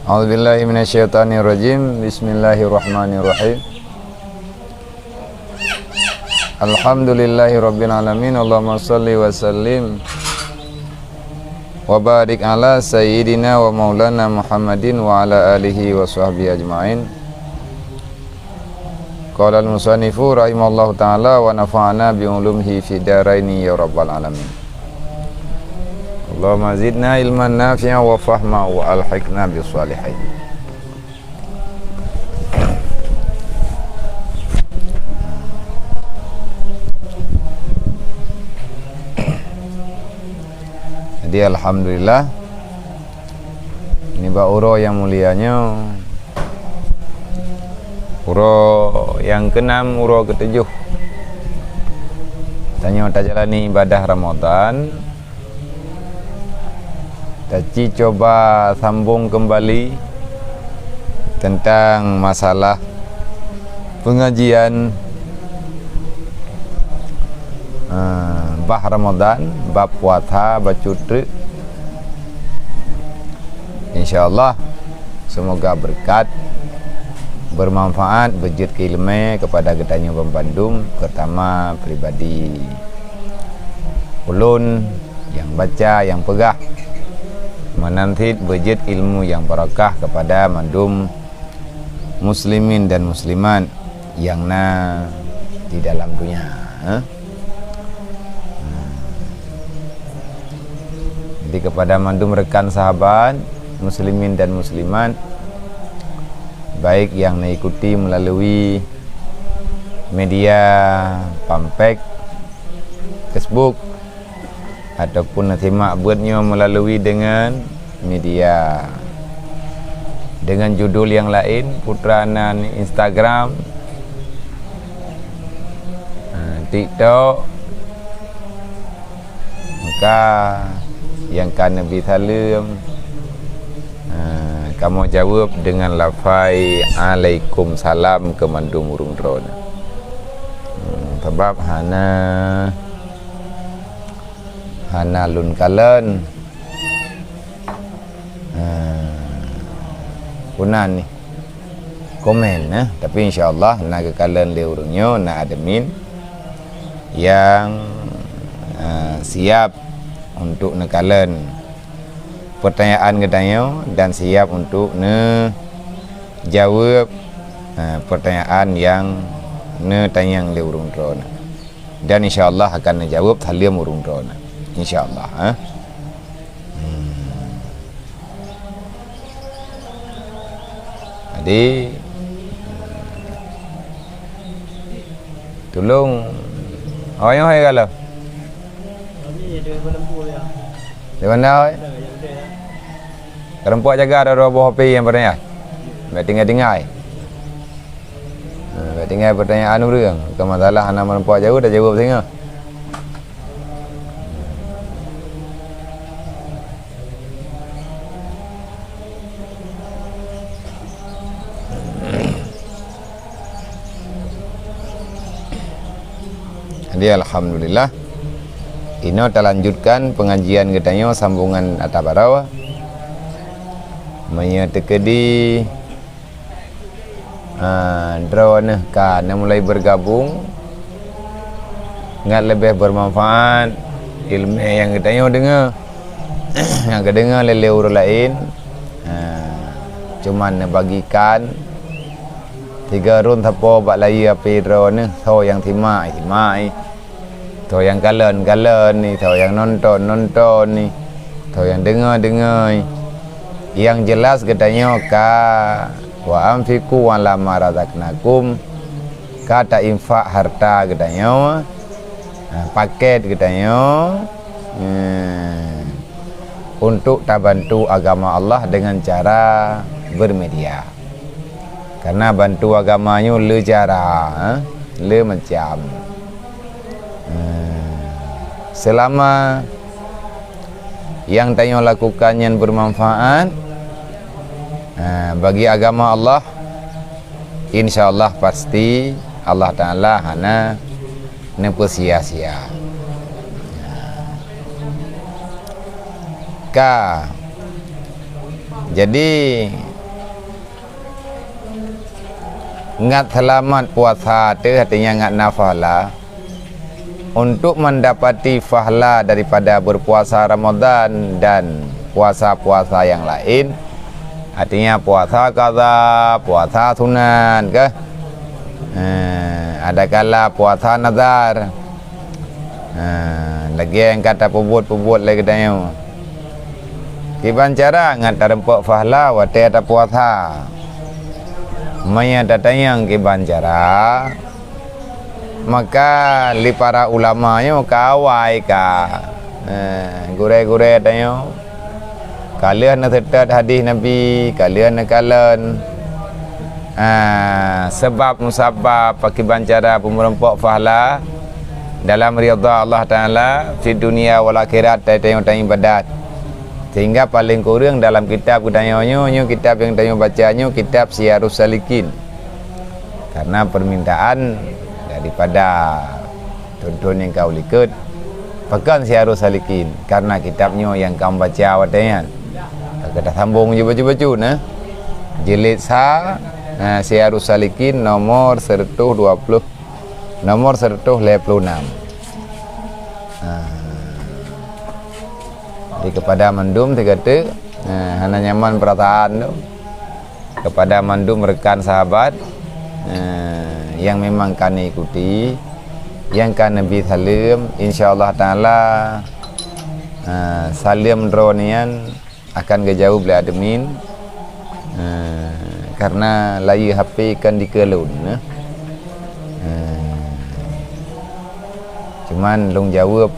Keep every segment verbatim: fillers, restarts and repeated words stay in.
A'udzubillahi minasyaitonirrajim. Bismillahirrahmanirrahim. Alhamdulillahirabbil alamin. Allahumma shalli wa sallim wa barik ala sayyidina wa maulana Muhammadin wa ala alihi wa sahbihi ajmain. Qala al-musannifu rahimahullahu ta'ala wa nafa'ana bi ulumihi fid daraini ya rabbal alamin. Allahumma zidna ilman nafi'a wa fahma wa alhiqna bis salihin. Jadi alhamdulillah, nibak uroe nyang mulia nyoe, uroe nyang keenam, uroe ketujoh, tanyoe tajalani ibadah Ramadan, taci cuba sambong kembali tentang masalah pengajian, eh, bah Ramadan, bab puasa bacut treuk. Insya Allah, semoga berkat, bermanfaat, beujeuet keu ileumèe kepada geutanyoe banmandum, terutama pribadi ulôn nyang baca, nyang peugah. Meunan cit beujeuet ilmu nyang barakah kepada mandum muslimin dan muslimat nyang na di dalam dunia, eh. Jadi kepada mandum rekan sahabat muslimin dan muslimat, baik nyang na ikuti melalui media Pampek, Facebook, ataupun na simak buet nyoe melalui dengan media dengan judul nyang laén, Putra nan Instagram, ha, TikTok, maka nyang ka neubi saleuem, ha, kamoe jaweueb dengan lafai alaikum salam keu mandum ureuëng droeneuh. Hmm, sabab hana hana lôn kalon. Ha, peue nan nih? Komen, eh. Tapi insya Allah na geukalon lé ureuëng nyoe, na admin nyang, eh, siap untuk neukalon pertanyaan geutanyoe dan siap untuk neujaweueb, eh, pertanyaan nyang neutanyong lé ureuëng droeneuh. Dan insya Allah akan neujaweueb saleuem ureuëng droeneuh. Insya Allah, eh. Hmm. Jadi, tulông awaknyoe hai gala. Di mana, oi? Kareumpok jaga ada dua boh H P nyang peureunah. Bèk tinggai-tinggai. Ha, bèk tinggai pertanyaan ureuëng. Bukan masalah hana meureumpok jaweueb, dah jaweueb singoh. Jadi alhamdulillah, inoe talanjutkan pengajian geutanyoe sambungan ata baroe. Meunyoe teukeudi, ha, droeneuh ka neumulai bergabung, ngat leubeh bermanfaat ileumèe nyang geutanyoe deungoe, nyang geudeungoe lé, lé ureuëng laén, ha, cuman neubagikan. Tiga run sapo bak layie H P droeneuh, soe nyang simak, simak, soe nyang kalon, kalon, soe nyang nonton, nonton, soe nyang deungoe, deungoe. Nyang jeulaih geutanyoe ka wa anfiqu ala ma razaqnakum, ka tainfak harta geutanyoe, ha, paket geutanyoe, hmm, untuk tabantu agama Allah dengan cara bermedia. Karena bantu agama nyoe le cara, eh, le macam. Eh, selama nyang tanyoe lakukan nyan bermanfaat, eh, bagi agama Allah, insya Allah pasti Allah Taala hana neupeusia-sia. Ka. Jadi, Ngat seulamat puasa teuh, artinya ngat na pahala. Untuk mendapati pahala daripada berpuasa Ramadan dan puasa-puasa yang lain, artinya puasa qadha, puasa sunat, kah? Eh, adakala puasa nazar. Ha, lagèe nyang ka tapeubuet-peubuet lé geutanyoe. Kiban cara ngat tareumpok pahala watèe tapuasa. Meunyoe tatanyong kiban cara, maka lé para ulama nyoe ka awai ka, eh, gurèe-gurèe tanyoe. Ka lheueh neuseutôt hadis Nabi, ka lheueh neukalon, ah, sabab musabab pakriban cara peumeurumpok pahala dalam ridha Allah Taala fi dunia wal akhirat, tanyoe-tanyoe ibadat. Sehingga paléng kureueng dalam kitab geutanyoe nyoe, nyoe kitab nyang tanyoe baca nyoe kitab Siyarus Salikin. Karena permintaan daripada thôn-thôn nyang ka u likôt, pakon Siyarus Salikin, karena kitab nyoe nyang ka mubaca watèe nyan. Ka tasambong ju bacut-bacut, nah. Jilid sa, nah, Siyarus Salikin nomor seratus dua puluh, nomor seratus lhèe puluh enam. Nah. Jadi kepada mandum sigoe teuk, nah, hana nyaman perasaan tu. Kepada mandum rekan sahabat, eh, nyang memang ka neuikuti, nyang ka neubri saleuem, insya Allah Taala, eh, saleuem droeneuh nyan akan geujaweueb lé admin, eh, karena layeue H P kan dikeue lôn, eh. Eh, cuman lôn jaweueb,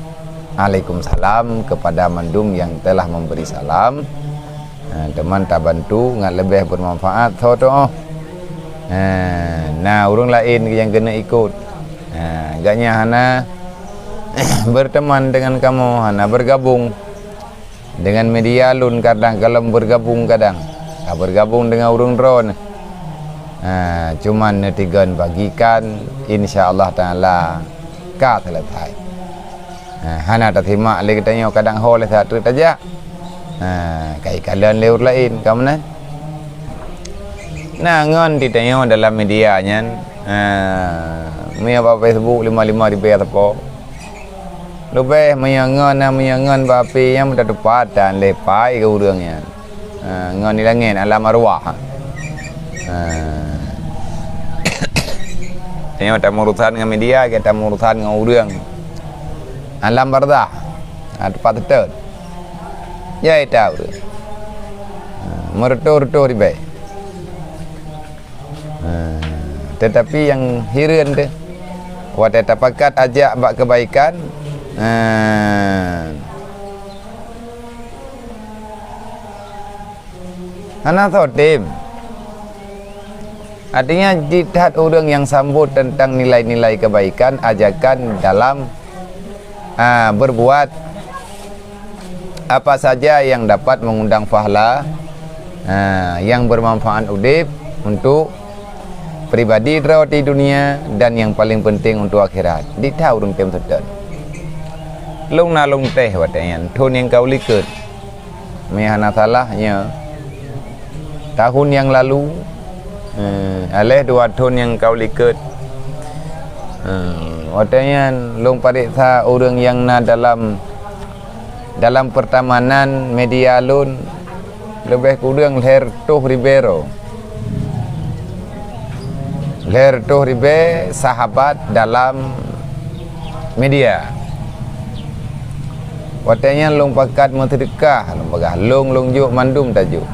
"Alaikumsalam" kepada mandum nyang telah memberi salam. Ha, teuma tabantu ngat leubeh bermanfaat tho teuh. Ha, na ureueng laén nyang keuneuk ikot. Ha, gobnyan hana berteman dengan kamoe, hana bergabung dengan media lôn, kadang kalon bergabung kadang. Ka bergabung dengan ureueng droeneuh. Ha, cuman neutigon bagikan, insya Allah Taala ka selesai. Ha, hana tasimak lé geutanyoe kadang ho lé saat treuk tajak. Ha, ka ikalon lé ureueng laén, ka meunan. Na ngon geutanyoe dalam media nyan, ha, meunyoe bak Facebook lima lima ribèe sapo. Leubeh meunyoe ngon, na meunyoe ngon bak H P nyan meutateupat tan lé pai keu ureueng nyan. Ha, ngon di langét alam arwah. Ha. Tanyoe tameurusan ngon media, ka tameurusan ngon ureueng alam barzakh. Ha, teupat seutôt. Jai that ureueng. Ha, meureutoh-reutoh ribèe. Ha, teutapi nyang hireuen teuh, watèe tapakat ajak bak keubaikan, ha, hana soe tem. Artinya, jithat ureueng nyang sambot teuntang nilai-nilai keubaikan, ajakan dalam, ha, berbuat apa saja yang dapat mengundang pahala, ha, yang bermanfaat udép untuk pribadi droe di dunia dan yang paling penting untuk akhirat. Jithat ureueng tem seutôt. Lôn na lôn teh watèe nyan, thôn nyang ka u likôt. Meunyoe hana salah, nyoe tahun nyang lalu, eh, aléh dua thôn nyang ka u likôt, eh, watèe nyan lôn pareksa ureueng nyang na dalam, dalam peutamanan media lôn leubeh kureueng lhèe reutôh ribèe droe. Lhèe reutôh ribèe sahabat dalam media. Watèe nyan lôn pakat meuseudeukah, lôn peugah, lôn, lôn jok mandum tajok.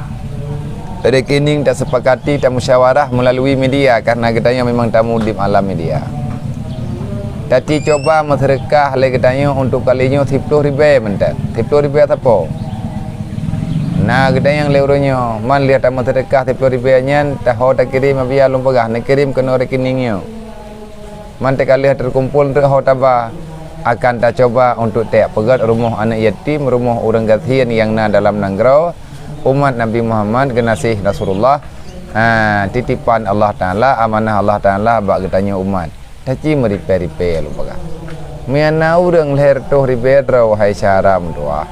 Rekening taseupakati, tamusyawarah meulalui media, karena geutanyoe memang tamu di alam media. Taci cuba meuseudeukah lé geutanyoe untuk kali nyoe siplôh ribèe mantong. Siplôh ribèe sapo? Na geutanyoe lé uroe nyoe, man lheueh tameuseudeukah siplôh ribèe nyan, taho takirém, abiya lôn peugah, neukirém keunoe rekening nyoe. Man teuka lheueh teukumpul treuk ho taba, akan tacuba untuk tajak peugöt rumoh aneuk yatim, rumoh ureueng gasien nyang na dalam nanggroe, umat Nabi Muhammad, geunaséh Rasulullah, ha, titipan Allah Taala, amanah Allah Taala bak geutanyoe umat. Taci meuripèe-ripèe lôn peugah. Meunyoe na ureueng lhèe reutôh ribèe droe, wahai syedara meutuwah.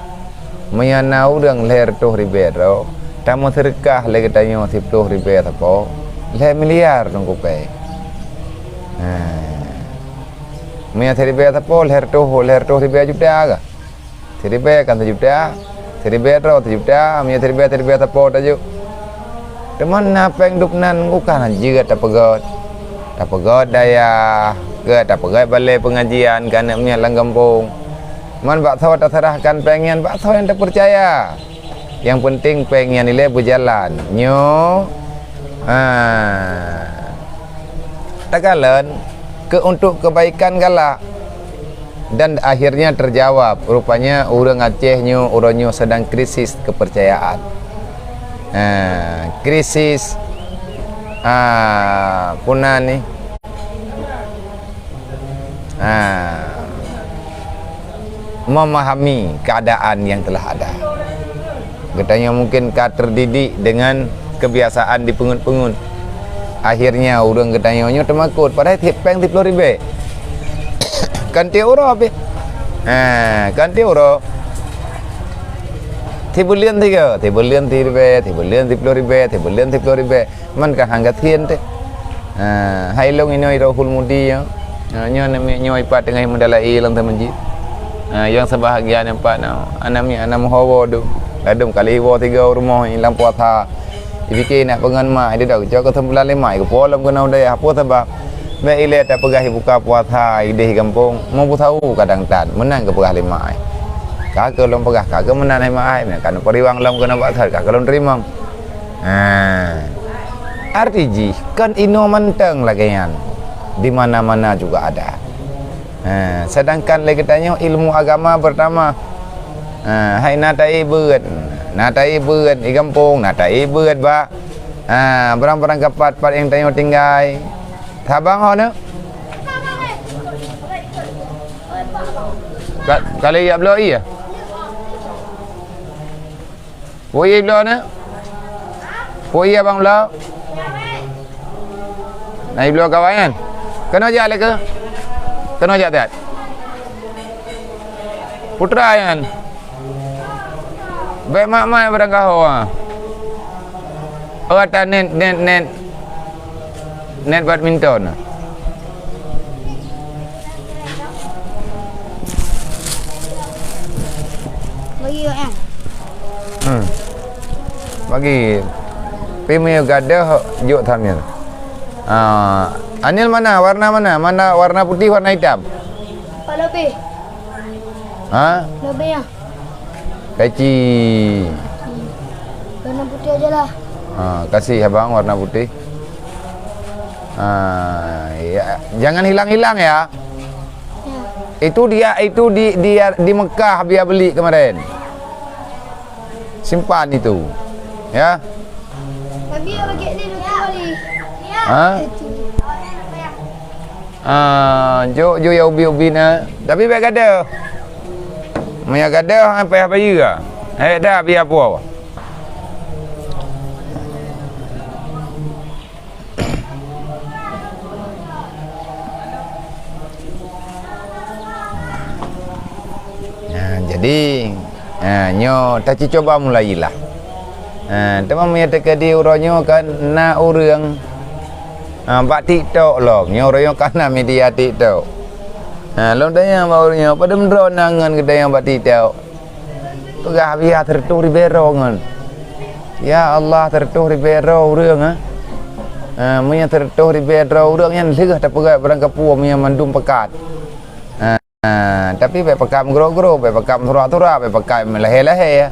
Meunyoe na ureueng lhèe reutôh ribèe droe, tameuseudeukah lé geutanyoe siplôh ribèe sapo. lhèe miliar Teungku péng. Ha. Meunyoe siribèe sapo, lhèe reutôh, lhèe reutôh ribèe juta kah? Siribèe kan seujuta, siribèe droe seujuta, meunyoe siribèe, siribèe sapo tajok. Teuma na péng dum nan bukan jeuet tapeugöt. Tapeugöt dayah, gèt tapeugöt balèe peungajian keu aneuk miet lam gampông. Man bak soe taseurahkan péng nyan, bak soe nyang tapeucaya. Nyang peunteng péng nyan ilèe beujalan. Nyoe, ha, takalon keu untuk keubaikan galak. Dan akhirnya terjawab, rupanya ureuëng Aceh nyoe uroe nyoe sedang krisis kepercayaan. Ha, krisis, ha, puna ni. Ha, memahami keadaan yang telah ada. Geutanyoe mungkin ka terdidik dengan kebiasaan dipeungeut-peungeut. Akhirnya ureuëng geutanyoe nyoe teumakot, padahai tiep péng siploh ribèe. Kan tiep uroe pih. Ha, kan tiep uroe. Sibuleuen tiga, sibuleuen siribèe, sibuleuen siploh ribèe, sibuleuen siploh ribèe. Man ka han gasien teuh. Ha, hai lôn inoe Rohul Mudi nyoe. Ha, nyoe aneuk miet nyoe ipat teungoh meudalai lam teumeuji. Ha, nyang seubahagian nyan pat na aneuk miet aneuk meuhobo dum. Ladum kali iwoe tiga u rumoh lam puasa. Ipike nak peungon mak, ididok cok keu seumbilan lima, ikupo lom keunoe dayah. Peue sabab? Bèk ilèe tapeugah ibuka puasa ideh gampông, meubeusawu kadang tan, meunan geupeugah lé mak ai. Ka keu lôn peugah, ka keu meunan hai mak ai, meunan ka neupeurimong lom keunoe bak thon, ka keu lôn teurimong. Ha. Arti jih, kon inoe mantong lagèe nyan. Di mana-mana juga ada. Ha, sedangkan lé geutanyoe ilmu agama pertama. Ha, hai na taie beuet. Na taie beuet di gampông, na taie beuet bak, ha, barang-barang kapat-pat nyang tanyoe tinggai. Sabang ho na? Ka, kali ya bloe iya? Peue ié bloe na? Peue ié abang bloe? Na ibloe kawan nyan? Keunoe jak lé keu? Keunoe jak that. Putra nyan. Bèk mak-mak barang kaho, ha. Oh, ata net, net, net. Net badminton. Bagi, eh. Hmm. Bagi. Pi meunyoe gadôh jok Thamil. Ah, Anil mana? Warna mana? Mana warna putih, warna hitam? Pak Lobe. Ha? Lobe ya. Peci. Hmm. Warna putih aja lah. Ha, kasih abang warna putih. Ha, ya. Jangan hilang-hilang ya. Ya. Itu dia, itu di, di, di Mekah dia beli kemarin. Simpan itu. Ya. Tapi ya pakai ni nanti balik. Ha? Itu. Ah, jok, jok ya ubi-ubi na. Tapi bèk gadôh. Meunyo gadôh, ah, payah bayeue ah. Eh, dah biar puas. Nah, jadi, ha, nyoe tacucoba mulailah. Ha, teuma meunyo teukeudi uroe nyoe kan na ureuëng, ha, bak TikTok lom. Nyoe uroe nyoe kan na media TikTok. Ha, lôn tanyong bak ureuëng nyoe, padum droe na ngon geutanyoe bak TikTok? Peugah biasa sireutoh ribèe droe ngon. Ya Allah, sireutoh ribèe droe ureuëng, ha. Ha, meunyo sireutoh ribèe droe ureuëng nyan lheueh tapeugah barang kapeue meunyo mandum peukat. Ha. Ah, tapi bèk peukat meugrok-grok, bèk peukat meusurak-surak, bèk peukat meulahé-lahé.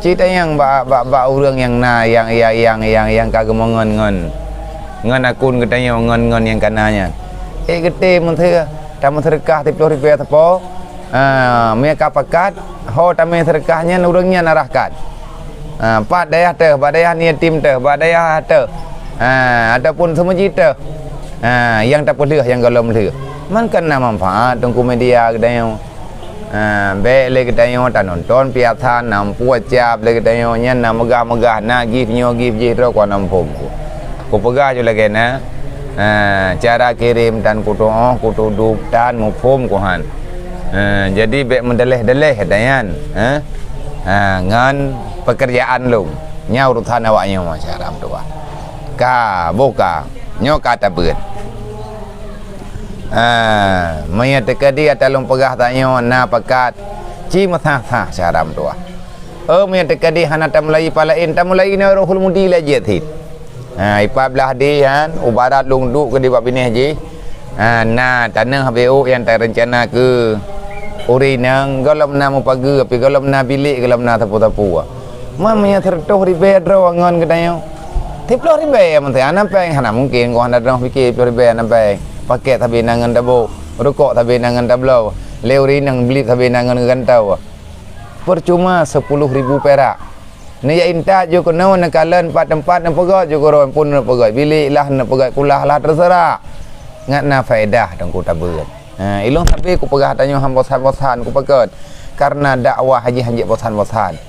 Cit tanyong bak, bak, bak ureuëng nyang na, nyang, nyang, nyang, nyang, nyang ka geumeungon ngon, ngon akun geutanyoe, ngon, ngon nyang ka na nyan. Eh, geutem meuseu-, tameuseudeukah siploh ribèe sapo. Ah, meunyo ka peukat, ho tamé seudeukah nyan ureuëng nyan arahkan. Ha, pat dayah teuh, bak dayah ni yatim teuh, bak dayah teuh. Ha, ataupun seumeuji teuh. Ha, nyang tapeulheueh, nyang gohlom lheueh. Man kan na manfaat teungku media geutanyoe. Ha, bèk lé geutanyoe tanonton piasan, nampu cap lé geutanyoe nyan na meugah-meugah, na gift nyoe gift jih droe kuan namphom ku. Kupeugah ju lagèe na, ha, cara kirém tan kutuoh, kutudup tan muphom kuhan. Ha, jadi bèk meudaléh-daléh geutanyoe, ha. Ha, ngon pekerjaan lôn. Nyan urusan awak nyoe, masyarakat meutuah. Ka, boh ka. Nyoe ka tabeuet. Ah, meunyoe teukeudi ata lôn peugah tanyoe na pakat, ci meusah-sah syara meutuah. Oh, meunyoe teukeudi hana tamulai palaén, tamulai nyoe Ruhul Mudi lé jeuet cit. Ha, ipat blah di han, u barat lôn duek keudeh bak binéh jih. Ha, na tanoh B O nyang tareuncana keu ureueng inong, gohlom na meupageue, tapi gohlom na bilék, gohlom na sapeue-sapeue. Man meunyoe sireutôh ribèe droe ngon geutanyoe. Siplôh ribèe meuntèe hana péng, hana mungken, kok hana droe pike siplôh ribèe hana péng. Pakèt sabe na ngon tabôh, rukok sabe na ngon tabloe, lé ureueng inong blieb sabe na ngon geugantoe. Peucuma sepuluh ribu perak. Neujak intat ju keunoe, neukalon pat teumpat neupeugöt ju keudroe, phôn neupeugöt bilék lah, neupeugöt kulah lah, teuseurah. Ngat na faedah teungku tabeuet. Ha, ilôn sabe kupeugah tanyoe han bosan-bosan kupeugöt. Karena dakwah jih hanjeuet bosan-bosan.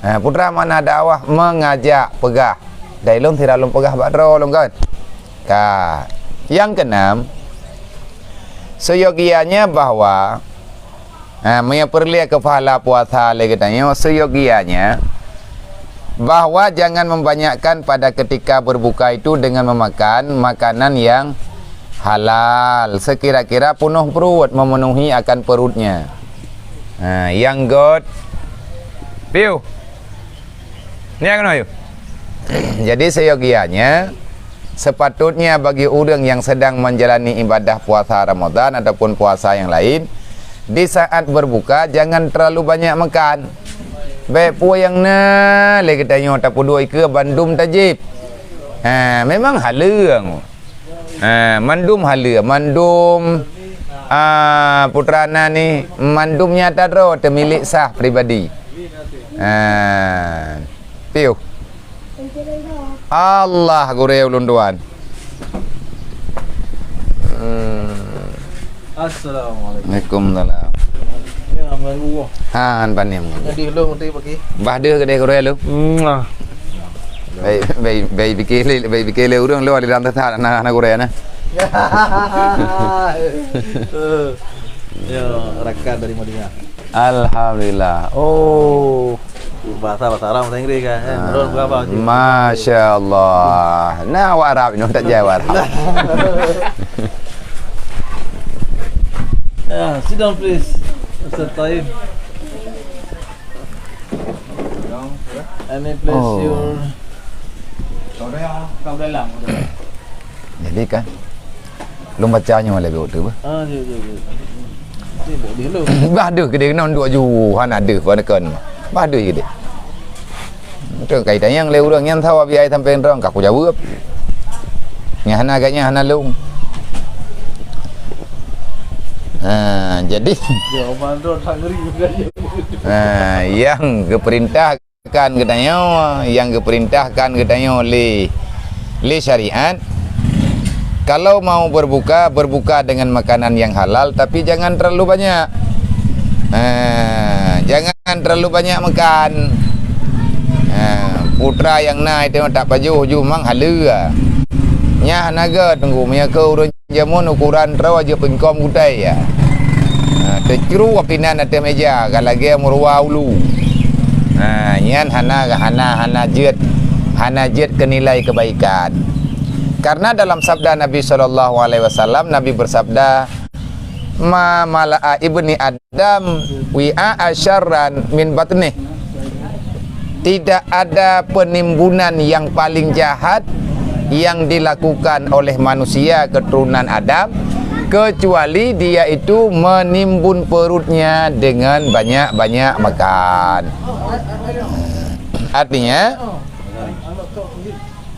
Ha, peue teuma makna dakwah, meungajak peugah. Dan ilôn sira lôn peugah bak droe lôn kan. Ka. Nyang keenam, seyogianya bahwa Ha, meunyoe peureulèe keu pahala puasa lé geutanyoe, seyogianya bahwa jangan membanyakkan pada ketika berbuka itu dengan memakan makanan yang halal, sekira-kira penuh perut, memenuhi akan perutnya. Ha, nyang göt. Piu. Ni keunoe yuk. Jadi, seyogianya, sepatutnya bagi ureueng yang sedang menjalani ibadah puasa Ramadan ataupun puasa yang lain, di saat berbuka jangan terlalu banyak makan. Bèk peue nyang na lé geutanyoe tapeuduek ikeue bandum tajib. Ha, memang haleue. Ha, mandum haleue, mandum, ah, putra na ni, mandum nyata droe teumilék sah pribadi. Ha, piôh. Allah gurèe ulôn tuan. Hmm. Assalamualaikum. Waalaikumsalam. Ya, mengganggu. Han panem. Jadi, lu mesti pergi. Bah deuh keudeh gurèe lu. Muah. Baik, baik, baik pikir lé, baik pikir lé ureueng luwa di dalam teutat na, na gurèe na. Ya, rakan dari Madinah. Alhamdulillah. Oh. Bahasa, bahasa Arab, bahasa Inggris kan, eh. Ah, menurut berapa je? Masya Allah. Nah, awak Arab ni tak jawab Arab. Ya, sit down please, Mister Taib. Any place. Oh. Your Jadi kan, lôn baca nyoe lé bèk tu bah. Ah, ya, ya, ya. Bah deuh keudeh ngon duek ju, hana deuh, hana kon. Bah deuh keudeh. Teuka itanyong lé ureueng nyan sawa biaya sampai rong, ka kujaweueb. Nyang hana agak nyan hana lôn. Ha, jadi. Jawaban droe that ngeri bukan. Ha, nyang geupeurintah kan geutanyoe, nyang geupeurintahkan geutanyoe lé, lé syariat, kalau mau berbuka, berbuka dengan makanan yang halal, tapi jangan terlalu banyak. Ha, jangan terlalu banyak makan. Ha, putra nyang na itu tak pajoh ju mang haleue. Nyan hana gèt teungku, meunyoe keu ureueng Jameun ukuran droe jeuet peungkom gutèe, ya. Ha, teucruek inan ateueh meja, ka lagèe meuruwa ulu. Ha, nyan hana, hana, hana jeuet, hana jeuet keu nilai kebaikan. Karena dalam sabda Nabi sallallahu alaihi wasallam, Nabi bersabda, "Ma mala'a ibni Adam wi'a syarran min batnih." Tidak ada penimbunan yang paling jahat yang dilakukan oleh manusia keturunan Adam, kecuali dia itu menimbun perutnya dengan banyak-banyak makan. Artinya,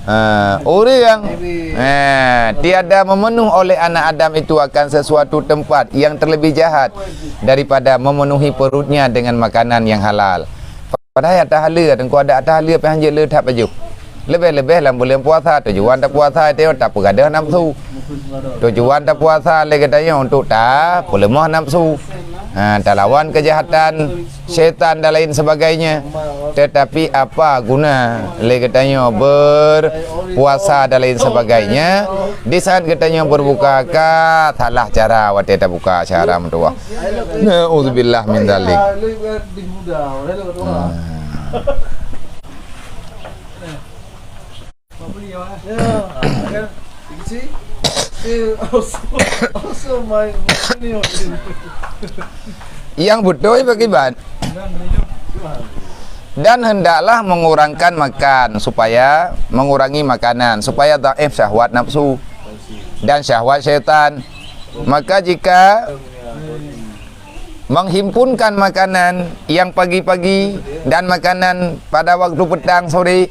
ha, ureueng, ha, tiada memenuh oleh anak Adam itu akan sesuatu tempat yang terlebih jahat daripada memenuhi perutnya dengan makanan yang halal. Padahai ata haleue, teungku, ada ata haleue pih hanjeuet le that pajoh. Leubeh-leubeh lam buleuen puasa, tujuan tapuasa itu tapeugadôh nafsu. Tujuan tapuasa lé geutanyoe untuk tapeuleumoh nafsu. Ha, talawan keujahatan syaitan dan lain sebagainya. Tetapi apa guna lé geutanyoe berpuasa dan lain sebagainya, di saat geutanyoe berbuka ka salah cara watèe tabuka syara meutuwah. Na'udzubillah min dzalik. Hmm. Nyang beutôi bagaimana? Dan hendaklah mengurangkan makan supaya mengurangi makanan, supaya dhaif syahwat nafsu dan syahwat syaitan. Maka jika menghimpunkan makanan yang pagi-pagi dan makanan pada waktu petang sore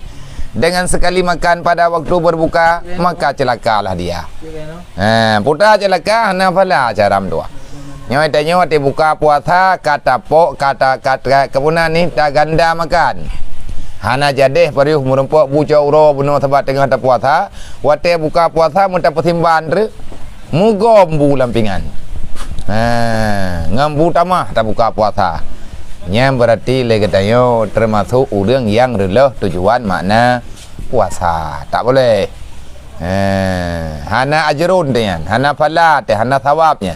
dengan sekali makan pada waktu berbuka, maka celakalah dia. Ha, putra celaka hana pahala cara meutuah. Nyoe tanyoe watée buka puasa, ka tapok, ka ta-, ka ta-, ka puna ni tagada makan. Hana jadeh pariuh meurumpok bu cok uroe bunoe sabab teungoh tapuasa, watée buka puasa meutapeusimban treuk. Mugom bu lam pingan. Ha, ngon bu tamah tabuka puasa. Nyan beurati lé geutanyoe teumasok ureuëng nyang reuloh tujuan makna puasa. Tak boleh. Ha, hana ajrun teuh nyan, hana pahala teuh, hana sawab nyan.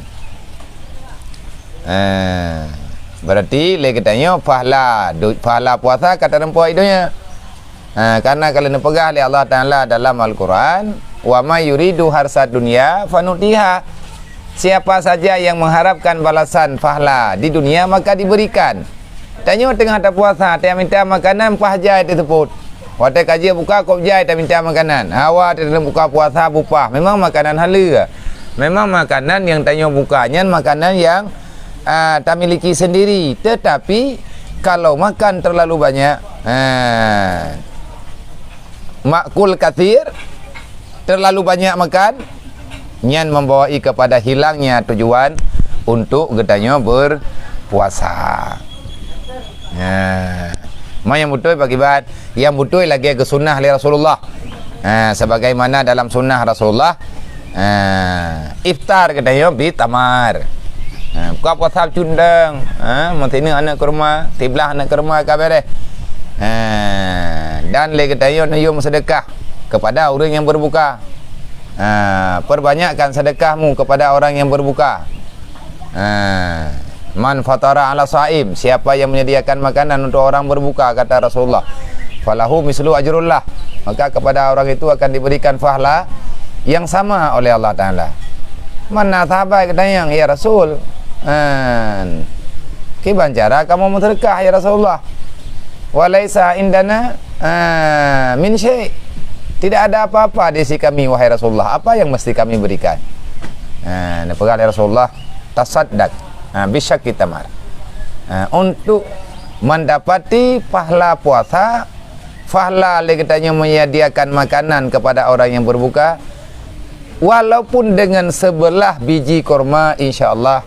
Ha, beurati lé geutanyoe pahala, du-, pahala puasa ka tareumpok i donya. Ha, karena kalau neupeugah lé Allah Taala dalam Al-Quran, "Wa may yuridu harsad dunya fanutiha." Siapa saja yang mengharapkan balasan pahala di dunia, maka diberikan. Tanyoe teungoh tapuasa, taminta makanan, paih jai teuseupôt. Watée ka jeuet buka, kôb jai taminta makanan. Hawa teungoh buka puasa, bupah. Memang makanan haleue. Memang makanan nyang tanyoe buka nyan makanan nyang ah, tamiliki sendiri. Tetapi, kalau makan terlalu banyak, ah, makul kathir, terlalu banyak makan, nyan membawai kepada hilangnya tujuan untuk geutanyoe berpuasa. Nah, ma nyang beutôi bagaimana? Nyang beutôi lagée geusunnah lé Rasulullah. Ha, sebagaimana dalam sunnah Rasulullah, ha, iftar geutanyoe bi tamar. Ha, buka puasa cundang, ha, meusineuk aneuk kurma, siblah aneuk kurma ka beres. Ha, dan lé geutanyoe neuyue meusedekah kepada ureuëng nyang berbuka. Ha, perbanyakkan sedekahmu kepada orang yang berbuka. Ha, "Man fatara ala saim," siapa yang menyediakan makanan untuk orang berbuka, kata Rasulullah, "falahu mislu ajrullah," maka kepada orang itu akan diberikan pahala yang sama oleh Allah Taala. Mana sahabat geutanyong, "Ya Rasul, ha, kiban cara kamoe meusedekah, ya Rasulullah? Wa laisa indana, ha, min syai'." Tidak ada apa-apa di sisi kami, wahai Rasulullah. Apa yang mesti kami berikan? Ha, neupeugah lé Rasulullah, tasaddaq, ha, bisyakki tamar. Ha, untuk mendapati pahala puasa, pahala lé geutanyoe menyediakan makanan kepada orang yang berbuka, walaupun dengan sebelah biji kurma, insya Allah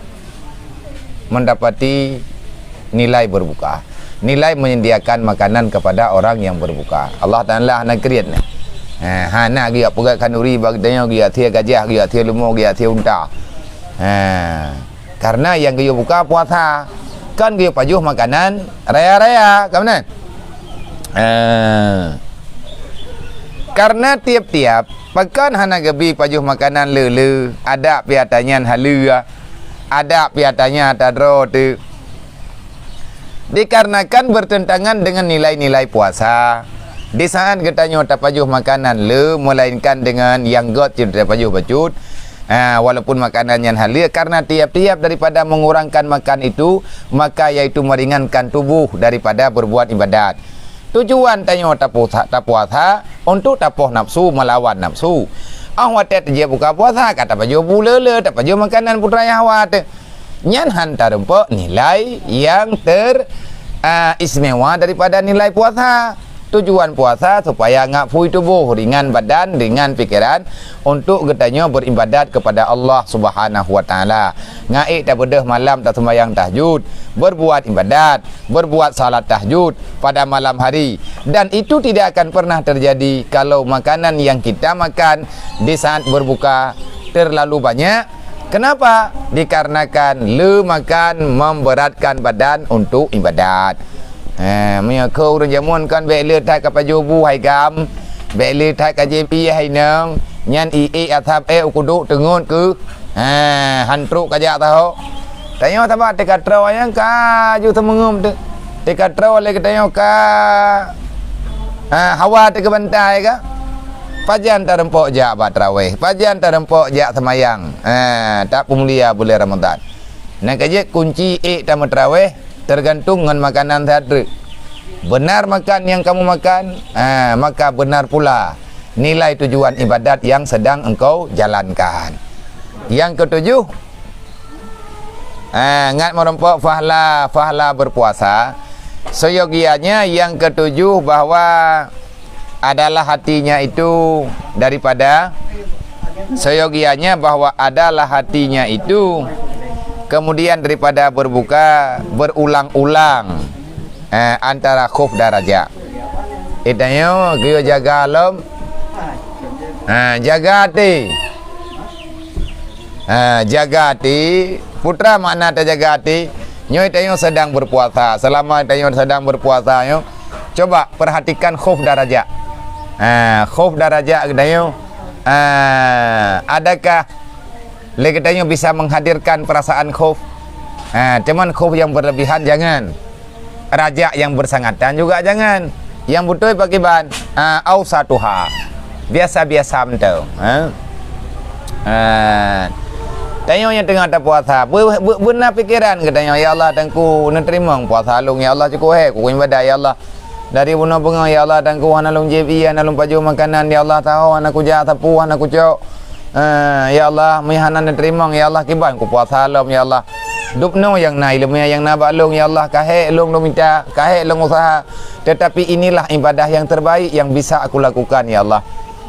mendapati nilai berbuka, nilai menyediakan makanan kepada orang yang berbuka. Allah Taala hana kriet nyan. Ha, hana geujak peugah khanduri bak geutanyoe, geujak sie gajah, geujak sie leumo, geujak sie unta. Ha, karena nyang geuyue buka puasa, kan geuyue pajoh makanan raya-raya, ka meunan? Ha. Karena tiep-tiep pakon hana geubi pajoh makanan le-le, adak pih ata nyan haleue, adak pih ata nyan ata droe teuk. Dikarenakan bertentangan dengan nilai-nilai puasa. Di saat geutanyoe tapajoh makanan le, melainkan dengan nyang göt cit tapajoh bacut, ha, walaupun makanan nyan haleue, karena tiap-tiap daripada mengurangkan makan itu, maka yaitu meringankan tubuh daripada berbuat ibadat. Tujuan tanyoe tapuasa, tapuasa untuk tapoh nafsu, melawan nafsu. Óh watée teujeuet buka puasa, ka tapajoh bu le-le, tapajoh makanan putra nyang hawa teuh. Nyan han tareumpok nilai nyang ter-, a, istimewa daripada nilai puasa. Tujuan puasa supaya ngak phui tuboh, ringan badan, ringan pikeran untuk geutanyoe beribadat kepada Allah Subhanahu wa Taala. Ngak ék tabeudôh malam taseumbahyang tahajud, berbuat ibadat, berbuat salat tahajud pada malam hari. Dan itu tidak akan pernah terjadi kalau makanan yang kita makan di saat berbuka terlalu banyak. Kenapa? Dikarenakan le makan memberatkan badan untuk ibadat. Ha, meunyoe keu ureuëng jameun kan bék le that ka pajoh bu hai gam, bék le that ka jieb ié hai inong, nyan ié asab ék u kudok teungeut keuh. Ha, han trok ka jak taho. Tanyoe sabab teuka troe nyang ka ju teumeungeuem teuh. Teuka troe lé geutanyoe ka, ha, hawa teuh keu bantai ka. Pajan tareumpok jak bak taraweh, pajan tareumpok jak seumayang, ha, tapeumulia buleuen Ramadhan. Nyang ka jeuet kunci ék tameuteraweh teugantung ngon makanan that treuk. Beunar makan nyang kamoe makan, ha, maka beunar pula nilai tujuan ibadat nyang seudang engkau jalankan. Nyang keutujoh, ha, ngat meurumpok pahala, pahala berpuasa. Seyogianya nyang keutujoh bahwa adalah hatinya itu daripada, seyogianya bahwa adalah hatinya itu, kemudian daripada berbuka berulang-ulang, eh, antara khauf dan raja. Itanyoe geuyue jaga lom. Ha, jaga hati. Ha, jaga hati. Putra makna tajaga hati. Nyoe tanyoe sedang berpuasa. Selama tanyoe sedang berpuasa nyoe, coba perhatikan khauf dan raja. Ha, khauf dan raja geutanyoe, ha, adakah lé geutanyoe bisa menghadirkan perasaan khauf? Ha, cuman khauf yang berlebihan jangan. Raja nyang beusangatan juga jangan. Nyang beutôi pakriban, ah, ausatuha. Biasa-biasa mantong, ha. Ah, tanyoe nyang teungoh tapuasa, beu-, beu-, beuna pikeran geutanyoe, "Ya Allah, Teungku, neuteurimong puasa lôn, ya Allah, cukôp he keu ibadat, ya Allah. Dari bunoe beungoh, ya Allah, Teungku, hana lôn jieb ié, hana lôn pajoh makanan, ya Allah, taho hana kujak, sapu hana kucok." Eh, ya Allah, meunyo hana neuteurimong, ya Allah, kiban kupuasa lom, ya Allah. Dubnoe nyang na ileumèe nyang na bak lôn, ya Allah, ka hék lôn, lôn mita, ka hék lôn useuha. Tetapi inilah ibadah yang terbaik yang bisa aku lakukan, ya Allah.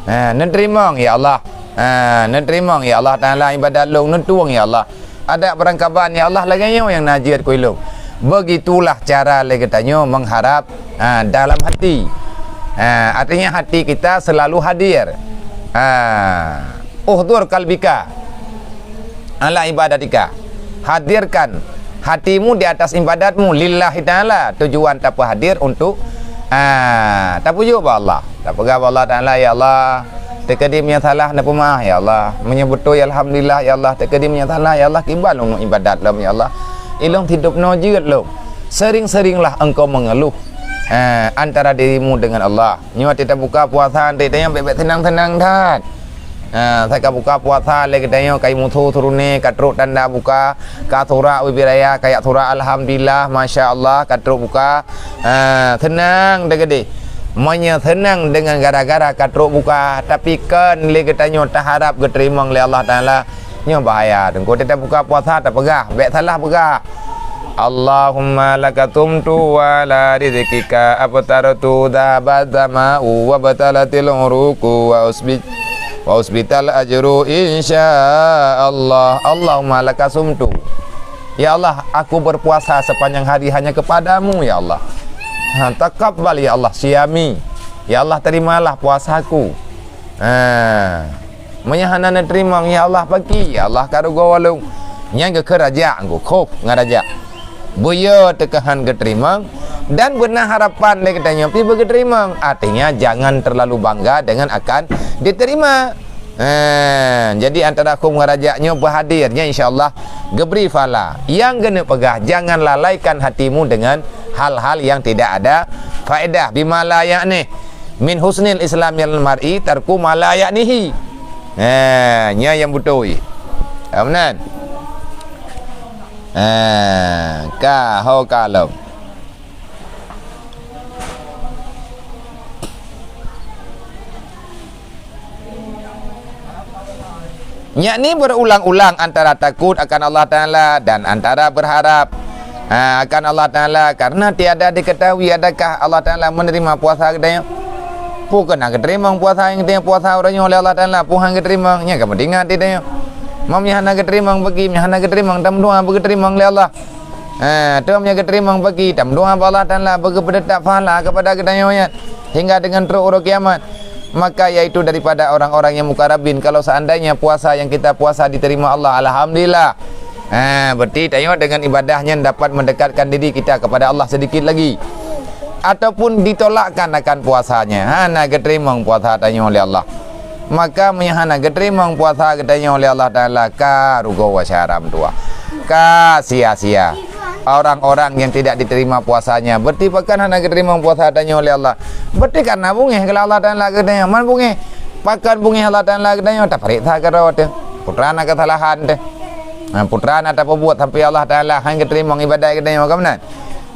Eh, neuteurimong, ya Allah. Eh, neuteurimong, ya Allah Taala, ibadat lôn, neutueng, ya Allah. Adak beurangkaban, ya Allah, lagèe nyoe nyang na jeuet keu ilôn. Begitulah cara lé geutanyoe mengharap, ha, dalam hati. Ha, artinya hati kita selalu hadir. Ha, uhdhur qalbika ala ibadatika. Hadirkan hatimu di atas ibadatmu lillahi ta'ala. Tujuan tapeuhadir untuk, ha, tapujoe bak Allah. Tapeugah bak Allah Taala, "Ya Allah, teukeudi meunyo salah neupeumaáh, ya Allah. Meunyo beutôi, alhamdulillah, ya Allah. Teukeudi meunyo salah, ya Allah, kiban lôn ibadat lom, ya Allah. Ilôn sidubnoe jeuet lôn." Sering-seringlah engkau mengeluh, eh, antara dirimu dengan Allah. Nyoe watèe tabuka puasa, watèe tanyoe bèk-bèk seunang-seunang that. Ha, asai ka buka puasa lé geutanyoe, ka imusu sirunéh, ka trok tanda buka, ka surak ubit raya, ka jak surak alhamdulillah, masya Allah, ka trok buka. Ha, seunang teukeudi. Meunyo seunang deungon gara-gara ka trok buka, tapi kon lé geutanyoe taharap geuteurimong lé Allah Taala, nyoe bahaya. Teungku, watèe tabuka puasa tapeugah, bèk salah peugah. Allahumma laka sumtu wa ala rizqika aftartu, dhahabat zama'u wa batalatil uruqu wa usbit, wa usbital ajru insya Allah. Allahumma laka sumtu. Ya Allah, aku berpuasa sepanjang hari hanya kepada-Mu, ya Allah. Ha, taqabbal, ya Allah, siyami. Ya Allah, terimalah puasaku. Ha. Meunyo hana neuteurimong, ya Allah, bagi, ya Allah, ka rugoe lôn. Nyan geukheun raja, geukheun khauf ngon raja. Beu yo teuka han geuteurimong dan beuna harapan lé geutanyoe pih beugeuteurimong. Artinya, jangan terlalu bangga dengan akan diterima. Ha, jadi antara khauf ngon raja nyoe beuhadir, nyan insya Allah geubri pahala. Nyang keuneuk peugah, jangan lalaikan hatimu dengan hal-hal yang tidak ada faedah, bima la ya'ni. Min husnil islamil mar'i tarku ma la ya'nihi. Ha, nyan nyang beutôi. Ha, meunan. Ha, ka, ho ka lom. Yakni berulang-ulang antara takut akan Allah Taala dan antara berharap, ha, akan Allah Taala, karena tiada diketahui adakah Allah Taala menerima puasa geutanyoe. Peue keuh na geuteurimong puasa nyang geutanyoe puasa uroe nyoe lé Allah Taala, peue han geuteurimong, nyan ka meuingat geutanyoe. Meunyo hana geuteurimong bagi, meunyo hana geuteurimong, tameudoa beugeuteurimong lé Allah. Ha, teuma meunyo geuteurimong bagi, tameudoa bak Allah Taala beugeupeuteutap pahala kepada geutanyoe nyan hingga deungon trok uroe kiamat. Maka yaitu daripada orang-orang yang mukarrabin. Kalau seandainya puasa yang kita puasa diterima Allah, alhamdulillah. Ha, berarti tanyoe dengan ibadah nyan dapat mendekatkan diri kita kepada Allah sedikit lagi. Ataupun ditolakkan akan puasanya. Hana geuteurimong puasa tanyoe lé Allah. Maka meunyo hana geuteurimong puasa geutanyoe lé Allah Taala, ka rugoe syedara meutuwah. Ka sia-sia. Orang-orang yang tidak diterima puasanya, berarti pakon hana geuteurimong puasa tanyoe lé Allah? Berarti karena beungéh keu Allah Taala geutanyoe, man beungéh. Pakon beungéh Allah Taala geutanyoe, tapareksa keudroe teuh. Peue teuma na keusalahan teuh. Ha, peue teuma na tapeubuet sampai Allah Taala han geuteurimong ibadat geutanyoe, ka meunan?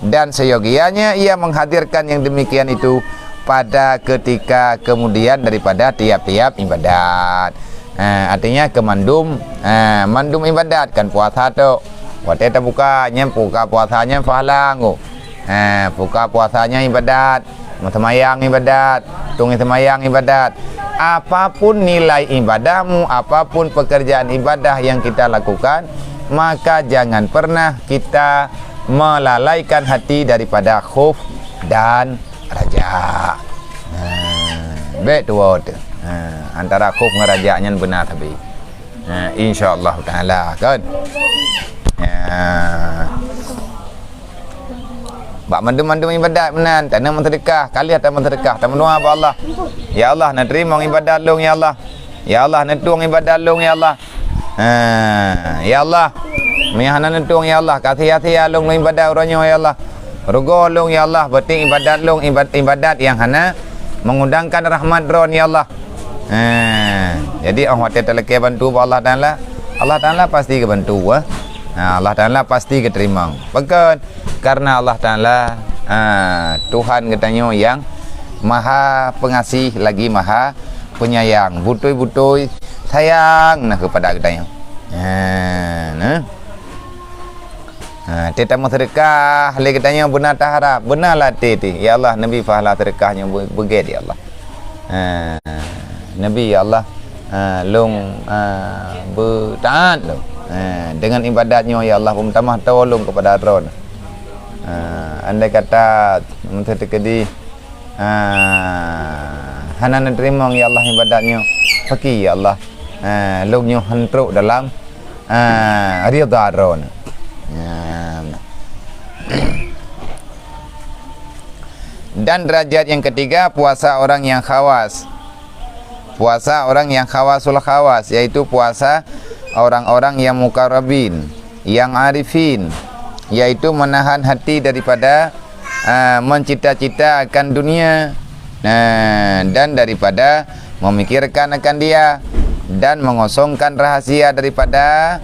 Dan seyogianya ia menghadirkan yang demikian itu pada ketika kemudian daripada tiap-tiap ibadat. Ha, artinya keu mandum, ha, mandum ibadat, kan puasa tu. Watée tabuka, nyan buka puasa nyan pahala ngku. Ha, buka puasa nyan ibadat. Meuseumbayang ibadat, tueng seumayang ibadat. Apapun nilai ibadahmu, apapun pekerjaan ibadah yang kita lakukan, maka jangan pernah kita melalaikan hati daripada khauf dan raja. Ha, bék tuwoe teuh. Ha, antara khauf ngon raja nyan beuna sabe. Ha, insya Allah Taala, kan? Ya. Bak mandum-mandum ibadat meunan, taneuk meuseudeukah, ka lheueh tameuseudeukah, tameudoa bak Allah. Ya Allah, neuteurimong ibadat lôn, ya Allah. Ya Allah, neutueng ibadat lôn, ya Allah. Ha, ya Allah, meunyo hana neutueng, ya Allah, kasia-sia lôn, lôn ibadat uroe nyoe, ya Allah. Rugoe lôn, ya Allah, beuti ibadat lôn, ibad-, ibadat nyang hana mengundangkan rahmat Droe, ya Allah. Ha, jadi, óh watée talakée bantu bak Allah Taala, Allah Taala pasti geubantu, eh. Ha, Allah Taala pasti geuteurimong. Pakon? Karena Allah Taala, ha, Tuhan geutanyoe nyang Maha Pengasih lagi Maha Penyayang. Beutôi-beutôi sayang na keupada geutanyoe. Ha, nah. Ha, teuh tameuseudeukah lé geutanyoe beuna taharab, beuna latée teuh, "Ya Allah, neubi pahala seudeukah nyoe beu-, beugét, ya Allah. Ha, neubi, ya Allah, ha, lôn, ha, beutaát lôn. Ha, deungon ibadat nyoe, ya Allah, beumeutamah toe lôn keupada Droeneuh. Ha, andai kata meuseudeukah di, ha, hana neuteurimong, ya Allah, ibadat nyoe, pakri, ya Allah, ha, lôn nyoe han trok dalam, ha, ridha Droeneuh." Ya. Dan derajat yang ketiga, puasa orang yang khawas. Puasa orang yang khawasul khawas, yaitu puasa orang-orang yang muqarrabin, yang arifin, yaitu menahan hati daripada, ah, mencita-cita akan dunia, nah, dan daripada memikirkan akan dia, dan mengosongkan rahasia daripada,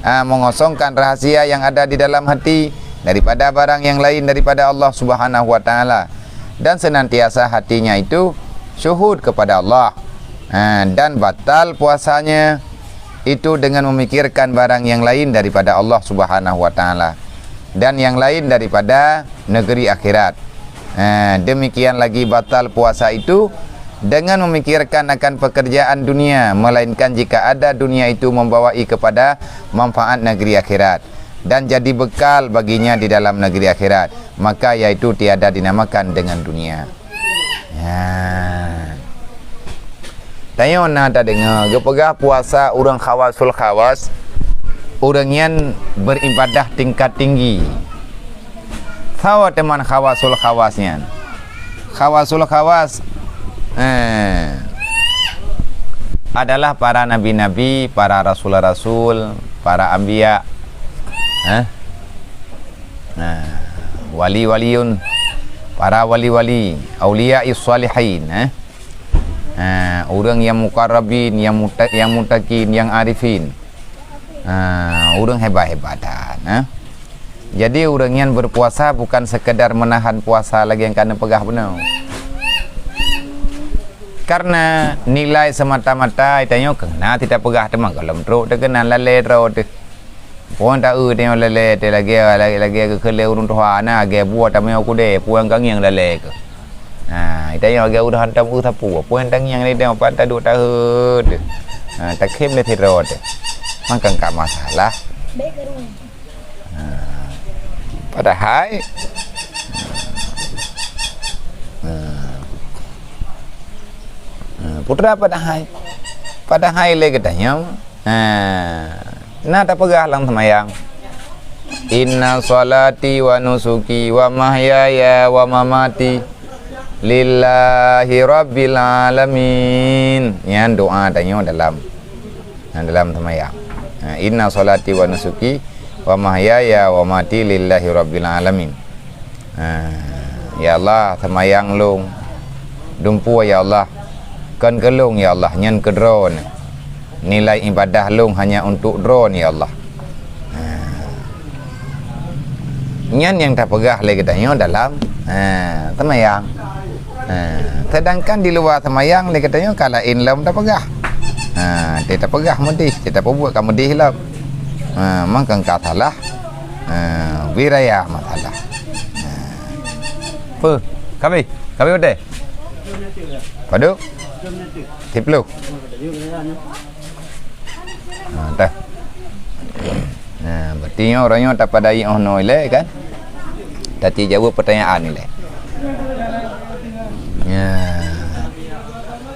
ah, mengosongkan rahasia yang ada di dalam hati daripada barang yang lain daripada Allah Subhanahu wa Taala, dan senantiasa hatinya itu syuhud kepada Allah, ha, dan batal puasanya itu dengan memikirkan barang yang lain daripada Allah Subhanahu wa Taala dan yang lain daripada negeri akhirat. Ha, demikian lagi batal puasa itu dengan memikirkan akan pekerjaan dunia, melainkan jika ada dunia itu membawai kepada manfaat negeri akhirat dan jadi bekal baginya di dalam negeri akhirat, maka yaitu tiada dinamakan dengan dunia. Ya. Tanyoe na tadeungoe geupeugah puasa ureuëng khawasul khawas, ureuëng nyan beribadah tingkat tinggi. Sawa teuma khawasul khawas nyan. Khawasul khawas, eh, adalah para nabi-nabi, para rasul-rasul, para anbiya. Eh? Nah, wali-waliun, para wali-wali, aulia is salihin, eh? Ha, ureuëng nyang muqarrabin, nyang muta-, nyang muttaqin, nyang arifin. Ha, ureuëng hebat-hebat that, ha. Jadi, ureuëng nyan berpuasa bukan sekedar menahan puasa lagée nyang ka neupeugah bunoe. Karena nilai semata-mata tanyoe keuh na teupeugah teuma gohlom trok teuh keunan lalée droe teuh. Peue nyang ta-eu tanyoe lalée teuh lagée, lagée, lagée geukheun lé ureuëng tuha na, lagée buet tamiyueb keudée, peue nyang ka ngieng lalée keuh. Ha, tanyoe lagée ureuëng hantom eu sapeue, peue nyang tangieng lé tanyoe pat taduek tahe teuh. Ha, takhém lé sidroe teuh. Maka ka masalah. Ha, padahai, ha, ha, putra padahai, padahai lé geutanyoe, ha, na tapeugah lam seumayang, "Inna sholati wa nusuki wa mahyaya wa mamati lillahi rabbil alamin." Nyan doa tanyoe dalam, dalam seumayang. Ha, "Inna sholati wa nusuki wa mahyaya wa mamati lillahi rabbil alamin." Ha, ya Allah, seumayang lôn, dumpeue ya Allah, Kon keu lôn, ya Allah, nyan keu Droeneuh. Nilai ibadah lôn hanya untuk Droeneuh, ya Allah. Ha. Nyan nyang tapeugah lé geutanyoe dalam, ha, seumayang. Ha. Sedangkan di luwa seumayang lé geutanyoe ka laén lom tapeugah. Ha, tapeugah meudeh, tapeubuet ka meudeh lom. Ha, mangkang ka salah. Ha, wiraya masalah. Ha. Peue? Kabi? Kabi udeh? Padub? Siploh. Ha, tah. Nah, berarti nyoe ureueng nyoe tapadai oh noe ilée kan? Tati jaweueb pertanyaan ilée. Ya.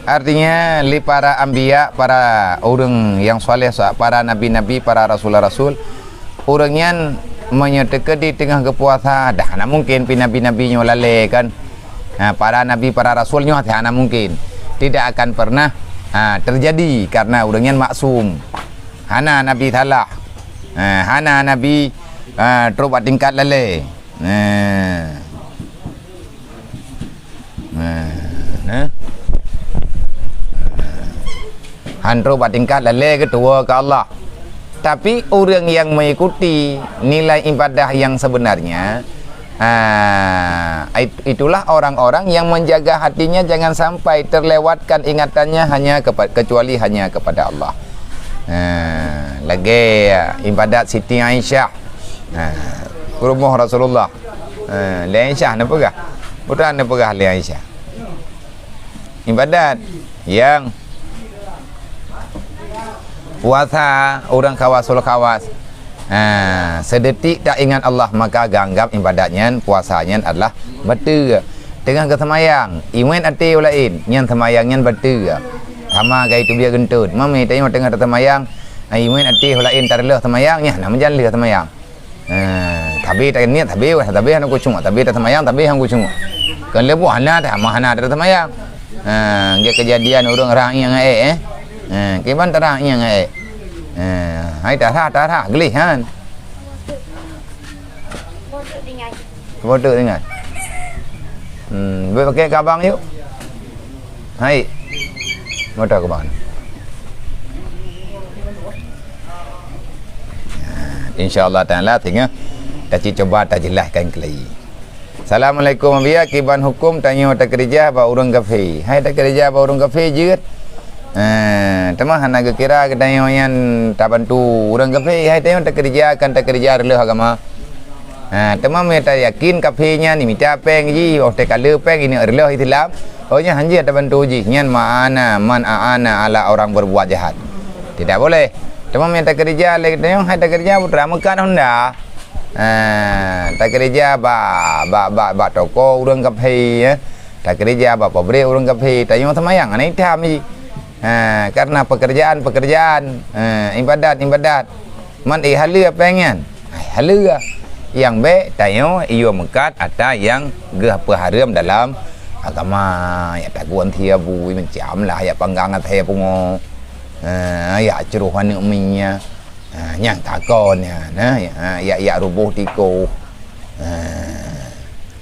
Artinya, li para anbiya, para ureueng nyang saleh, sa-, para nabi-nabi, para rasul-rasul, ureueng nyan meunyoe teukeudi teungoh geupuasa, dah hana mungken pi nabi-nabi nyoe lalée kan. Ha, para nabi, para rasul nyoe hana mungken. Tidak akan pernah, ha, terjadi karena ureueng nyan maksum. Hana nabi salah. Ha, hana nabi, ha, trok bak tingkat lalée. Nah. Nah. Nah. Han trok bak tingkat lalée geutuwoe keu Allah. Tapi ureueng nyang mengikuti nilai ibadah yang sebenarnya, ah, it-, itulah orang-orang yang menjaga hatinya jangan sampai terlewatkan ingatannya hanya kepa-, kecuali hanya kepada Allah. Ah, lagée ibadat Siti Aisyah. Ha, rumoh Rasulullah. Ha, lé Aisyah neupeugah. Putra neupeugah lé Aisyah. Ibadat nyang puasa ureueng khawasul khawas. Ha, sedetik tak ingat Allah, maka geuanggap ibadat nyan, puasa nyan adalah bateue. Teungoh geuseumayang, iwet até u laén, nyan seumayang nyan bateue. Sama gai teubiet geuntot. Mami tanyoe teungoh taseumayang, iwet até u laén tareuloh seumayang, nyan hana meujan lheueh seumayang. Eh, tabe ta niat, tabe wah, tabe hana khusyuk, tabe taseumayang, tabe hana khusyuk. Kon leubuh hana dah, mah hana dah taseumayang. Ha, gét kejadian ureueng rang ieng ae, eh. Ha, kiban tarang ieng ae. Ha, hai tarah, tarah, gleh han. Bodoh dengan. Hmm, buat pakai kabang yuk. Hai. Motor ke mana? Insya Allah Taala, singoh taci cuba tajelaskan keulai. Assalamualaikum, Abiya. Kiban hukum tanyoe takeurija bak ureueng kafé? Hai takeurija bak ureueng kafé jeuet. Eh, teuma hana geukira geutanyoe nyan tabantu ureueng kafé. Hai tanyoe takeurija kan takeurija reuloh agama. Ha, teuma meunyoe tayakin kafé nyan jimita péng jih, oh, teuka le péng, ineuk reuloh Islam, oh, nyan hanjeuet tabantu jih, nyan ma'ana, man a'ana ala orang berbuat jahat. Tidak boleh. Teuma meunyoe takeurija lé geutanyoe, hai takeurija putra meukat honda. Ha, takeurija bak, bak, bak, bak toko ureueng kafé, ya. Takeurija bak pabrik ureueng kafé, tanyoe seumayang hana itam jih. Ha, karena pekerjaan-pekerjaan, ha, ibadat-ibadat. Man, eh, haleue péng nyan? Hai, haleue. Nyang bék tanyoe iyue meukat atra nyang geupeuhareuem dalam agama, yak tagueng thie bui macam lah, yak panggang até pungo. Ha, yak cruh aneuk miet. Ha, nyang takon nyan, ha, yak, yak ruboh tikoh. Ha,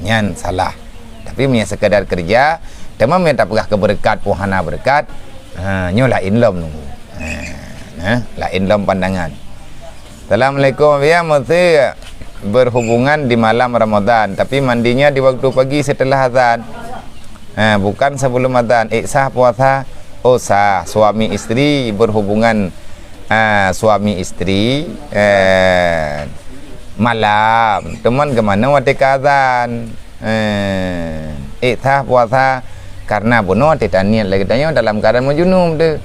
nyan salah. Tapi meunyoe sekadar keureuja, teuma meunyoe tapeugah keu beureukat, pun hana beureukat, ha, nyoe laén lom nunggu. Ha, nah, laén lom pandangan. Assalamualaikum, ya, mesti berhubungan di malam Ramadan, tapi mandinya di waktu pagi setelah azan. Ha, bukan sebelum azan. Eh, sah puasa? Oh, sah. Suami isteri berhubungan, ha, suami isteri, eh, malam. Teuma geumanoe watée ka azan? Eh, eh, sah puasa karena bunoe teuh taniet lagée tanyoe dalam keadaan meujunub teuh.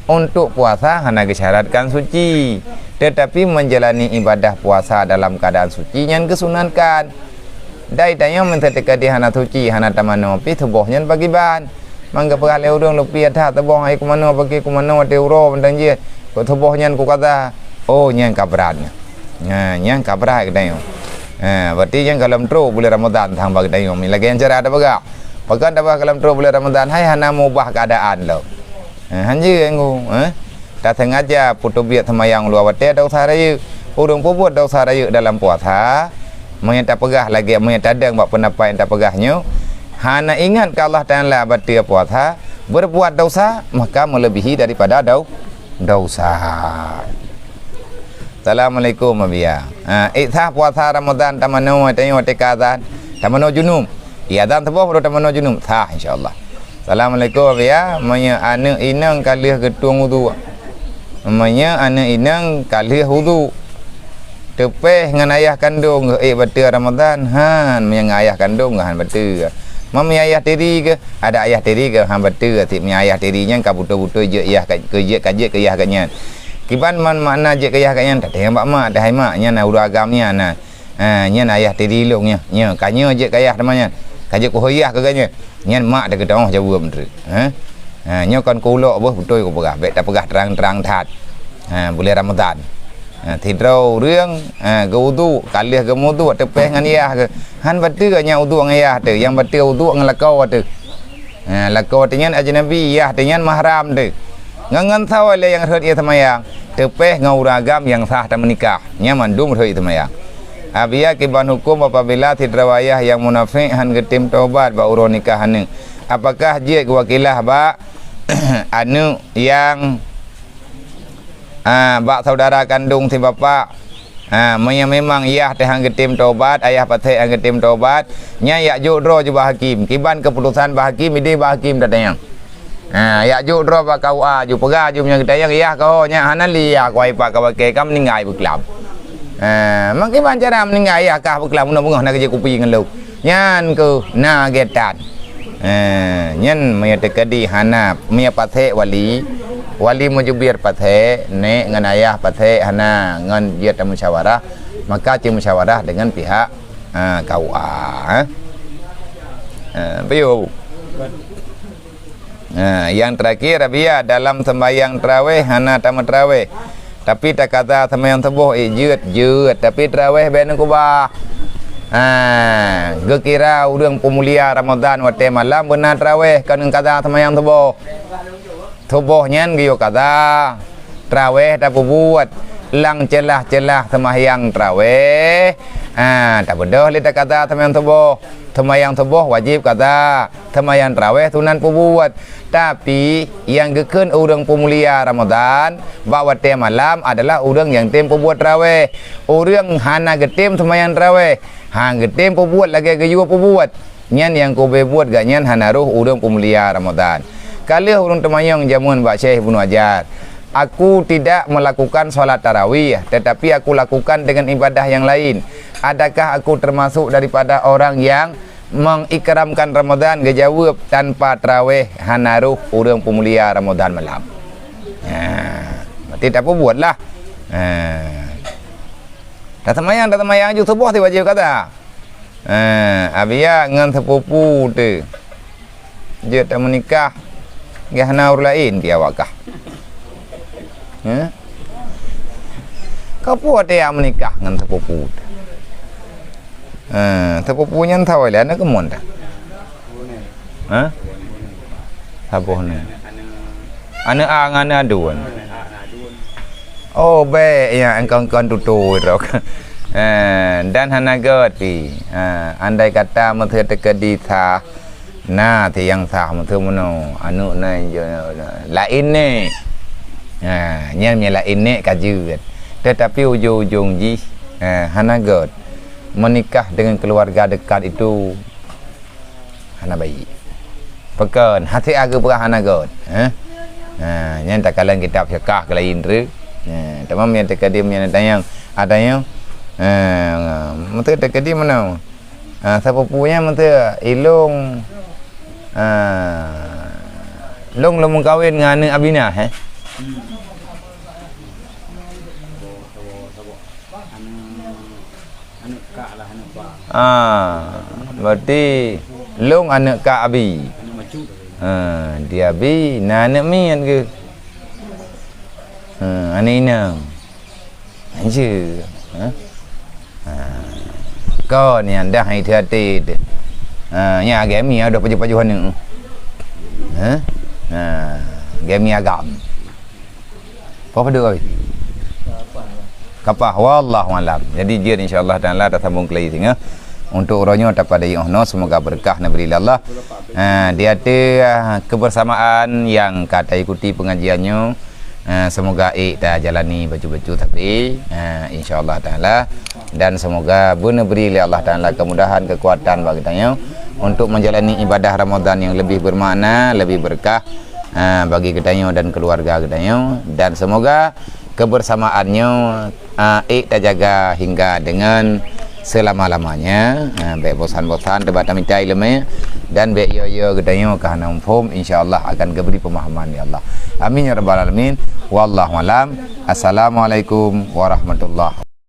Untuk puasa hana geusyaratkan suci, tetapi menjalani ibadah puasa dalam keadaan suci nyan geusunatkan. Dai tanyoe meunteuk teuka di hana suci, hana tamanoe pih tuboh nyan pakiban. Mangga peugah lé ureuëng lupie that tuboh hai kumanoe pake kumanoe watée uroe mantong jih. Kok tuboh nyan kukaza, oh, nyan ka brat nyan. Nah, nyan ka brat geutanyoe. Ha, berarti nyan ka lom trok buleuen Ramadhan sang bak geutanyoe. Mi lagée nyan cara tapeugah. Pakon tapeugah ka lom trok buleuen Ramadhan, hai hana meubah keuadaan lom. Ha, hanjeuet ngu, ha? Tasengaja puteubiet seumayang luwa watée desya rayeuk. Ureuëng peubuet desya rayeuk dalam puasa, meunyoe tapeugah lagée meunyoe tadong bak peundapat nyang tapeugah nyoe, hana ingat keu Allah Taala bateue puasa, Berbuat dosa, maka melebihi daripada dau-, dosa. Assalamualaikum, Abiya. Ha, ék sah puasa Ramadan tamanoe tanyoe teuka azan, tamanoe junub. Di azan suboh baru tamanoe junub, sah insya-Allah. Assalamualaikum, Abiya. Meunyoe aneuk inong ka lheueh geutueng uduk. Meunyoe aneuk inong ka lheueh uduk. Teupeh ngon ayah kandong geuh ék bateue Ramadan, han, meunyoe ngon ayah kandong geuh han bateue. Meunyoe ayah tiri geuh, ada ayah tiri geuh han bateue, cit meunyoe ayah tiri nyan ka beutôi-beutôi jeuet yah ka, keu jeuet ka jeuet keu yah geuh nyan. Kiban man makna jeuet keu yah geuh nyan, tateueng bak mak, tahai mak, nyan ureueng agam nyan na. Ha, nyan ayah tiri lôn nyan. Nyan, ka nyoe jeuet keu ayah teuma nyan. Ka jeuet keu yah keu geuh nyan. Nyan mak teukeudong jaweueb treuk. Ha? Ha, nyoe kon keu ulok beuh beutôi kupeugah, bék tapeugah trang-trang that. Ha, buleuen Ramadan. Ha, sidroe ureueng, ha, geuuduk, ka lheueh geumuduk teupeh ngon yah geuh. Han bateue nyang uduk ngon yah teuh, nyang bateue uduk ngon lakoe teuh. Ha, lakoe teuh nyan ajnabi, yah teuh nyan mahram teuh. Ngon, ngon soe lé nyang rhot ie seumayang, teupeh ngon ureueng agam nyang sah tameunikah. Nyan mandum rhot ie seumayang. Abiya kiban huköm apabila sidroe ayah nyang munafék han geutem tobat bak uroe nikah aneuk. Apakah jeuet geuwakilah bak aneuk nyang, a, bak saudara kandong si bapak? A, meunyoe memang yah teuh han geutem tobat, ayah pasék han geutem tobat, nyan yak jok droe ju bak hakim. Kiban keuputosan bak hakim, idéh bak hakim tatanyong. Ha, yak jok droe bak K U A ju, peugah ju meunyoe geutanyong yah kah ho nyan hana lé yah, kuai pat ka bakée ka meuninggai beuklam. Ha, meukiban cara meuninggai yah kah beuklam, bunoe beungoh na keujeuet kupi ngon lôn. Nyan keuh na geutan. Ha, nyan meunyoe teukeudi hana, meunyoe pasék wali, wali meujubir pasék, nék ngon ayah pasék hana ngon jeuet tamusyawarah, maka ci musyawarah deungon pihak, ha, K U A, ha. Ha, piôh. Ha, nyang teurakhir, Abiya, dalam seumbahyang teurawéh hana tameuteurawéh, tapi takaza seumbahyang suboh, ék jeuet, jeuet, tapi teurawéh bék neukeubah. Ha, geukira ureueng peumulia Ramadan watée malam beuna teurawéh kon neukaza seumbahyang suboh. Suboh nyan geuyue kaza. Teurawéh tapeubuet lam ceulah-ceulah seumahyang teurawéh. Ha, tabeudôh lé takaza seumahyang suboh. Seumahyang suboh wajéb kaza, seumahyang teurawéh sunat peubuet. Tapi, nyang geukheun ureuëng peumulia Ramadhan bak watée malam adalah ureuëng nyang tem peubuet teurawéh. Ureuëng hana geutem seumahyang teurawéh, han geutem peubuet lagée geuyue peubuet. Nyan nyang keubeue buet gobnyan hana rhoh ureuëng peumulia Ramadhan. Ka lheueh ureuëng teumanyong jameun bak Syekh Ibnu Hajar, "Aku tidak melakukan salat tarawih, tetapi aku lakukan dengan ibadah yang lain. Adakah aku termasuk daripada orang yang mengikramkan Ramadhan?" Geujaweueb, "Tanpa tarawih hana rhoh ureuëng peumulia Ramadhan malam." Nah, berarti tak peubuet lah. Nah. Dah seumayang, dah seumayang ju suboh ti wajéb kaza. Ha, Abiya ngon sepupu teuh jeuet tameunikah, geuh hana ureuëng laén pih awak kah? Ha? Keupeue watée jak meunikah ngon sepupu teuh? Ha, sepupu nyan saboh lé aneuk keumuen teuh? Ha? Saboh ni. Aneuk a ngon aneuk aduen. Oh, bék, ya, engkon-engkon tutôi droe. Eh, dan hana gét pih. Eh, andai kata meuseu teukeudi sah, na teuh nyang sah meuseu meunoe, aneuk na laén nèk. Eh, nyan meunyo laén nèk ka jeuet. Tetapi ujong-ujong jih, eh, hana gét. Menikah dengan keluarga dekat itu hana baik. Pakon, hasé ageupeurah hana gét, eh? Ha, nyan takalon kitab fiqah keu laén treuk. Ha, tamam nyang teukeudi nyang tanyong, ada nyang, ha, meuseu teukeudi meunoe. Ha, sapeue nyan meuseu ilong, ha, long lom meukawen ngon aneuk Abinah, eh? Aneuk kak lah, aneuk ba. Ah, berarti long aneuk kak Abi. Aneuk macut. Ha, di Abi na aneuk miet geuh. Ha, aneuk inong. Anjeu. Ha? Ha. Kon nyang dah hati-hati teuh. Ha, nya agami ada pajoh-pajoh aneuk. Ha? Ha, agami agam. Apa padub, oi? Kapah, wallahu alam. Jadi, jeuet, insya Allah Taala, tasambung keulai singoh. Untuk uroe nyoe tapada yoh noe, semoga berkah neubri lé Allah. Ha, di ateueh, ha, kebersamaan nyang ka taikuti pengajian nyoe, ha, semoga ék tajalani bacut-bacut tapi, ha, insya Allah Taala. Dan semoga beuneubri lé Allah Taala kemudahan, kekuatan bagi geutanyoe untuk menjalani ibadah Ramadan yang lebih bermakna, lebih berkah, ha, bagi geutanyoe dan keluarga geutanyoe. Dan semoga kebersamaan nyoe, ha, ék tajaga hingga dengan selama-lamanya. Ha, bék bosan-bosan teuba tamita ileumé dan bék yo-yo geutanyoe ka hana muphom, insya Allah akan geubri pemahaman lé Allah. Amin ya rabbal alamin. Wallahu alam. Assalamualaikum warahmatullahi